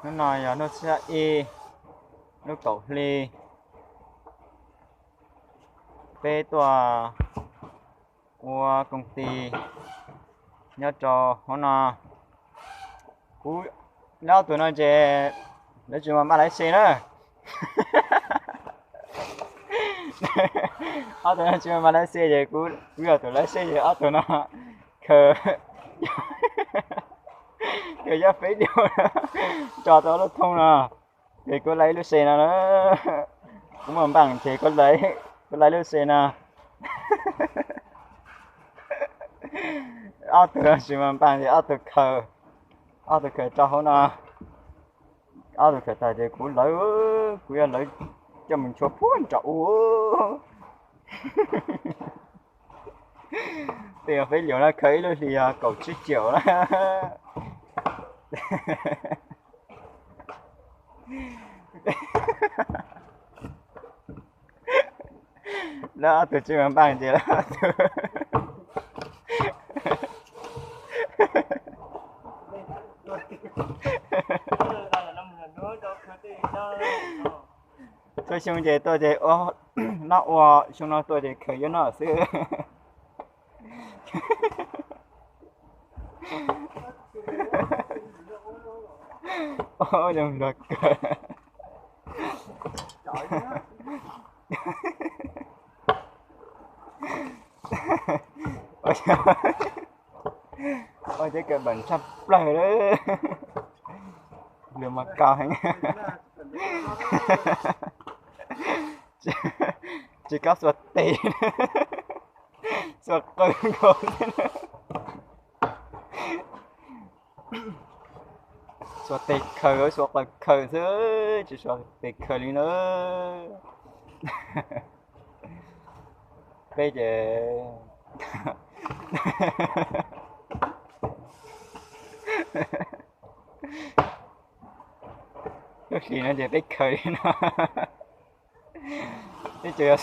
Hnub no yog hnub xiab ib, lub kaum hli, peb tuaj ua koom ti nyob rau hauv no. Kuv, lawv ob tug no ces lawv tsis mas npaj lawv xe na. Ob tug no tsis mas npaj lawv xe ces kuv, kuv yog tus lawv xe ces ob tug no khaws, khaws yob feb diav tso tau lub thoob no. Ces kuv laij ib lub xe no na. Kuv muaj npaaj ces kuv laij ib lub xe no. Ob tug no tsis muaj npaaj ces ob tug khaws, ob tug khaws rau hauv no. Ob tug khaws tag ces kuv lawv, kuv yuav lawv coj mus nchuav puag nram u. Tej yog feb liaus no khaws ib lub hlis yog kaum tsib caum na. Lawv ob tug tsis muaj npaaj ces lawv ob tug txhua xyoo ces tuaj ces ua noj ua, xyoo no tuaj ces khaws yuav noj xwb. Ua zoo luag kawg. Ua ces kawm npam tshaj plaws lawm. Lwm mas kaus heev. Tsis kaub xuas tes, xuas qw nkaus. Xuas tes khaws, xuas qw khaws xwb, tsis xuas tes khaws li na. Peb ces lub hlis no ces peb khaws li no. Peb tsuas yog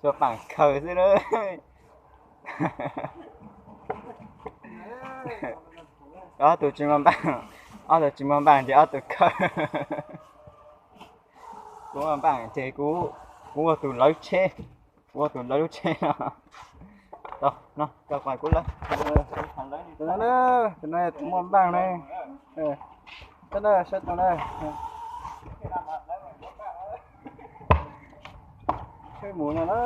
xuas paam khaws xwb na. Ob tug tsis muaj npaaj, ob tug tsis muaj npaaj ces ob tug khaws. Kuv muaj npaaj ces kuv, kuv ua tus lawv tsheb, kuv ua tus lawv lub tsheb no. Tau no, tau kuv lawv. Tus no, tus no yog tus muaj npaaj ne. Tab na saib tus na, tsheb mus no na.